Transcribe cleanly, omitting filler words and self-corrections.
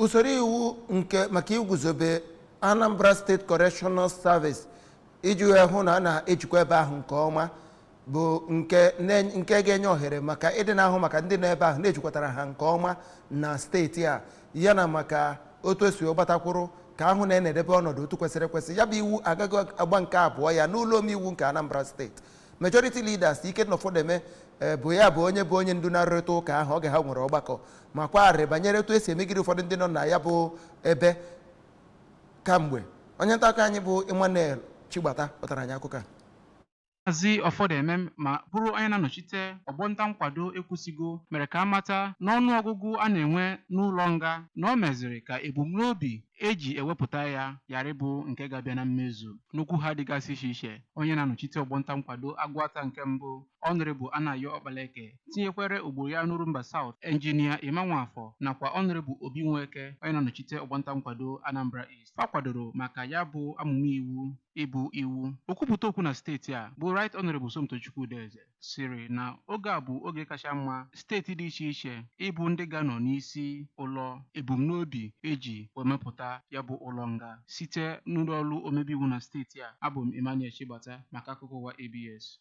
Usoro iwu nke maka iguzobe Anambra State Correctional Service iji wee hụ na a na-ejikwa ebe ahụ nke ọma bụ nke ga-enye ohere maka ịdị na-ahụ maka ndị nọ ebe ahụ na-ejikwatara ha nke ọma na steeti a, ya na maka otu esi gbatakwuru ka ahụ na na-edebe ọnọdụ otu kwesịrị ekwesị. Ya bụ iwu agaghị agba nke abụọ ya n'ụlọ omeiwu nke Anambra Steeti. Majority Leaders Ikenna Ụfọdụeme bụ ya bụ onye ndu na-arụrịta ụka ahụ oge ha nwere ọgbakọ ma kwagharị banyere etu esi emegide ụfọdụ ndị nọ na ya bụ ebe kamgbe. Onye nta akụkọ anyị bụ Emmanuel Chigbata kpọtara anyị akụkọ a. Maazị Ọfọdụeme, ma bụrụ onye na-anọchite ọgbọ nta nkwado Ekwusigo, mere ka amata n'ọnụọgụgụ a na-enwe n'ụlọ nga na o meziri ka ebumnobi eji ewepụta ya ghara ịbụ nke ga-abịa na mmezu. N'okwu ha dịgasị iche iche, onye na-anọchite ọgbọ nta nkwado Agụata nke mbụ, Honourable Anayo Ọkpaleke, tinyekwere ogbo ya n'Orumba South, Engineer Emma Nwafọ, nakwa Honourable Obi Nweke, onye na-anọchite ọgbọ nta nkwado Anambra East, fa kwadoro maka ya bụ amụma iwu ịbụ iwu. Okwupụta okwu na steeti a bụ Right Honourable Somtochukwu Udeze sịrị na oge a bụ oge kacha mma steeti dị iche iche ịbụ ndị ga-anọ n'isi ụlọ ebumnobi eji wemepụta ya bụ ụlọ nga. Site n'ụlọ ọrụ omebe iwu na steeti a, abụ m Emmanuel Chigbata maka akụkọ ụwa ABS.